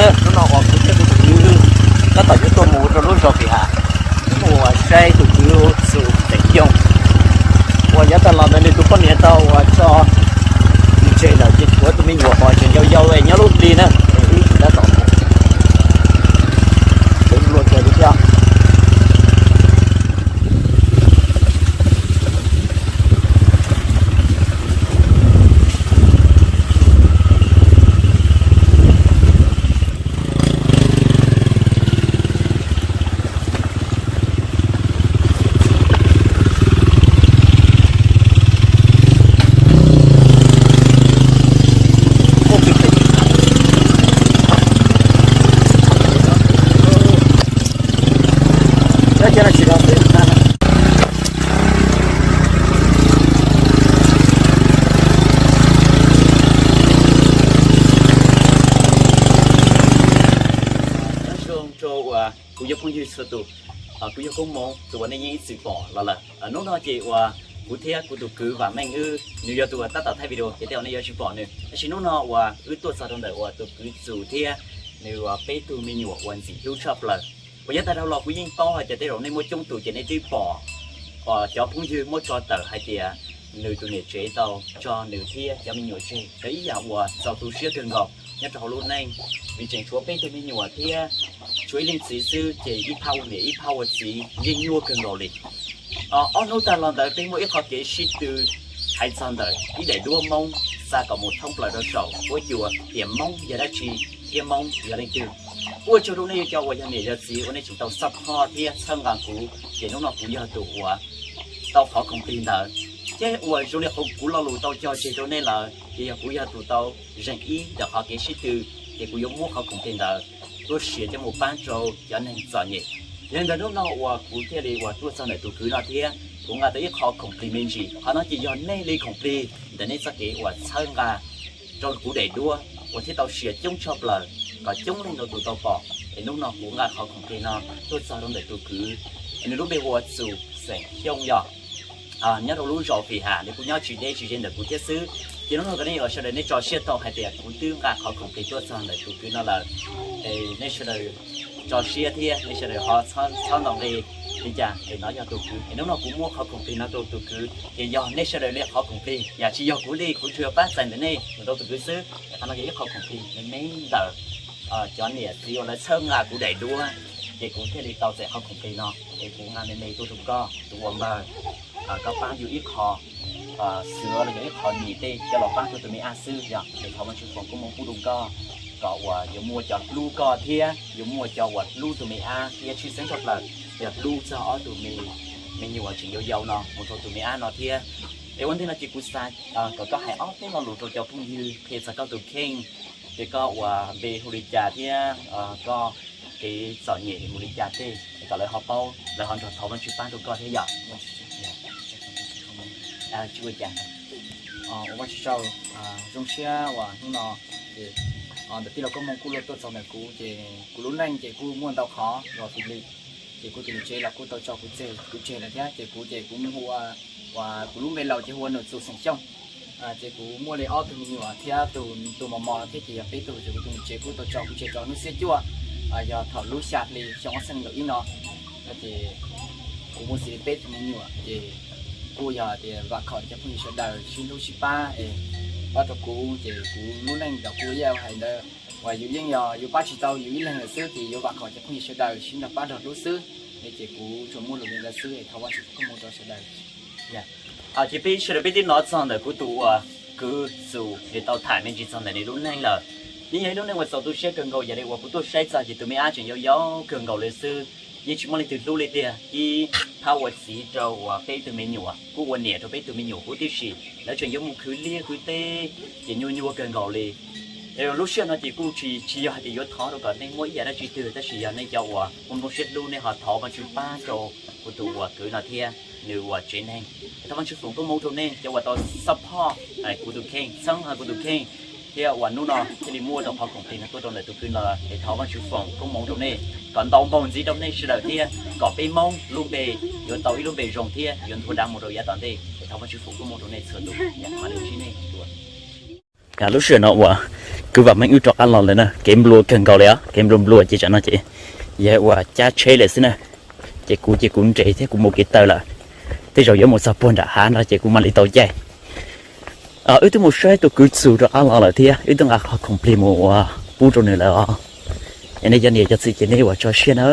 Hnub no uas kuv thiab kuv tus kwv tab tom yuav tuaj mus rau lub zos Fim Ham, mus ua saib tus kwv Xus Xeem Xyooj uas yav tag los ntawd nws tus poj niam tau ua tso nws tseg lawm ces tshuav tus me nyuam uas tseem yau yau nyob lub hli na, es wb tab tom mus, wb luaj kiag li thiab. Nyob zoo rau uas kuv yog phooj ywg txhua tus, kuv yog Koob Moov tus uas nej yeej ib txwm pom los lawm. Hnub no ces uas kuv thiab kuv tus kwv Vam Meej wb, nws yog tus uas tab tom thaij video ces tej zaum nej yuav tsis pom nws, tab sis hnub no uas wb tuaj txog rau ntawm uas tus kwv Xus thiab nws uas peb tug me nyuam uas ntxim hlub tshaj plaws. Uas yav tag dhau los kuv yeej paub hais tias tej zaum nej muaj coob tus ces nej twb pom uas cov phooj ywg muab tso tawm hais tias nws tus niam tsev tau tso nws thiab cov me nyuam tseg, yog ib yam uas txaus tu siab kawg nkaus nyob rau hauv lub neej, vim tseem tshuav peb tug me nyuam thiab tshuav ib leeg txiv xwb ces ib phab ua niam ib phab ua txiv yeej nyuaj kawg nkaus li. Ob hnub tag los ntawd peb muaj ib qho kev sib tw hais txog ntawm ib daim duab Hmoob xa kom mus thoob plaws rau saum huab cua tias Hmoob yog dab tsi thiab Hmoob yog leej twg. Ua tsaug rau nej cov uas yog niam yog txiv uas nej tseem tau support thiab txhawb nqa kuv, ces hnub no kuv yog tus uas tau qhov khoom plig ntawd. Thiab uas zoo li qhov kuv lo lus tau cog tseg rau nej lawm ces yog kuv yog tus tau zeem ib ntawm qhov kev sib tw, ces kuv yuav muab qhov khoom plig ntawd tuaj sia coj mus pab rau cov neeg txom nyem. Yog li ntawd hnub no uas kuv thiaj li uas tuaj txog ntawm tus kwv no thiab kuv nqa tau ib qho khoom plig me ntsis, qhov no ces yog nej li khoom plig ntawm nej txoj kev uas txhawb nqa rau kuv daim duab uas thiaj tau sia coob tshaj plaws kom coob leej ntau tus tau pom. Es hnub no kuv nqa qhov khoom plig no tuaj txog rau ntawm tus kwv, nws lub npe hu ua Xus Xeem Xyooj yog nyob rau lub zos Fim Ham, nws kuj nyob tsis deb tsis ze ntawm kuv thiab xwb. Ces hnub no kom nej uas sawv daws nej tso siab tau hais tias kuv twb nqa qhov khoom plig tuaj txog ntawm tus kwv no lawm. Es nej sawv daws tso siab thiab nej sawv daws ho txhob ntaus nqi li cas, es no yog tus kwv. Es hnub no kuv muab qhov khoom plig no rau tus kwv, ces yog nej sawv daws li qhov khoom plig, yam tsis yog kuv li, kuv tsuas yog pab txais ntawm nej mus rau tus kwv xwb. Es qhov no yog ib qhov khoom plig me me ntawm cov niam txiv uas lawv txhawb nqa kuv daim duab, ces kuv thiaj li tau txais qhov khoom plig no. Es kuv nqa me me tuaj rau koj tus ua npawg, koj pab yus ib qho xwb los yog ib qho nyem tej coj los pab rau tus me ab xwb yog. Es thov Vajtswv foom koob hmoov pub rau koj kom uas yuav muaj cov hlub koj thiab yuav muaj cov uas hlub tus me ab thiab tshwj xeeb tshaj plaws yog hlub txog ob tug me nyuam tseem yau yau no mus rau tus me ab no thiab. Es ua ntej no ces kuv xav kom koj hais ob peb lo lus rau cov phooj ywg qhia txog koj tus kheej, ces koj uas npe hu li cas thiab koj kev txom nyem hu li cas tej kom lawv ho paub, lawv ho nrog thov Vajtswv pab rau koj thiab yom. Tsis ua cas. Ua Vajtswv tsaug, zoo siab uas hnub no ntawm tij laug Koob Moov kuj los tuaj txog ntawm kuv, ces kuv lub neej ces kuj muaj ntau qhov los xws li ces kuv tus niam tsev los kuj tau tso kuv tseg, kuv tseg lawm thiab, ces kuv ces kuv hu ua, uas kuv lub npe laus ces hu ua Nus Txus Xeem Xyooj. Ces kuv muaj li ob tug me nyuam thiab tus mos mos thiab ces yog peb tug, ces kuv tus niam tsev kuj tau tso kuv tseg rau hnub xiab cuaj, yog thaum lub xya hli xyoo ob txhiab nees nkaum ib no. Ces kuv muaj xws li peb tug me nyuam, ces kuj yog tias vam khom cov phooj ywg sawv daws sib hlub sib pab es pab rau kuv, ces kuv lub neej los kuj ib yam hais ntawd, uas yus yeej yog yus pab tsis tau yus ib leeg lawm xwb, ces yuav vam khom cov phooj ywg sawv daws sib nrog pab nrog hlub xwb. Es ces kuv tsuas muaj lus li ntawd xwb, thov Vajtswv koob hmoov rau sawv daws. Ces peb sawv daws peb twb hnov txog ntawm kuv tus uas kwv Xus nws tau tham me ntsis txog ntawm nws lub neej lawm. Nws yog ib lub neej uas txaus tu siab kawg nkaus, yog li uas kuv tuaj saib txog ces tus me ab tseem yau yau kawg nkaus li xwb, yeej tsis muaj leej twg hlub li tiag. Ib phab ua txiv rau uas peb tug me nyuam, kuj ua niam rau peb tug me nyuam huv tib si, lawv tseem yuav mus khwv liaj khwv teb, ces nyuaj nyuaj kawg nkaus li. Lub sij hawm no ces kuj tsis, tsis yog hais tias yuav thov rau kom nej muaj ib yam dab tsi twg, tab sis yog nej cov uas muaj nplooj siab hlub nej ho thov Vajtswv pab rau kuv tus uas kwv no thiab nws uas tsev neeg. Thov Vajtswv foom koob hmoov rau nej cov uas tau support kuv tus kheej, txhawb nqa kuv tus kheej, thiab uas hnub no thiaj li muaj tau qhov khoom plig no tuaj rau ntawm tus kwv no. Es thov Vajtswv foom koob hmoov rau nej kom ntau npaug ntxiv rau nej sawv daws thiab kom peb Hmoob lub npe yuav tau ib lub npe zoo thiab yuav nthua dav mus rau yav tom ntej. Es thov Vajtswv foom koob hmoov rau nej txhua tus. Mam li ntsib nej dua. Lub sij hawm no uas Kwv vam meej wb rov qab los lawm na, kev nplua kawg nkaus li os, kev nplua nplua ces tam no ces yog uas cab tsheb lawm xwb na. Ces kuv ces kuv nres thiab kuv mus kev taw lawm, tej zaum yuav mus txog puag nram hav no ces kuv mam li tau caij. Wb twb mus saib tus kwv txus rov qab los lawm thiab wb twb nqa qhov khoom plig mus ua pub rau nws lawm os. Yog nej cov niam cov txiv ces nej ua tso siab na.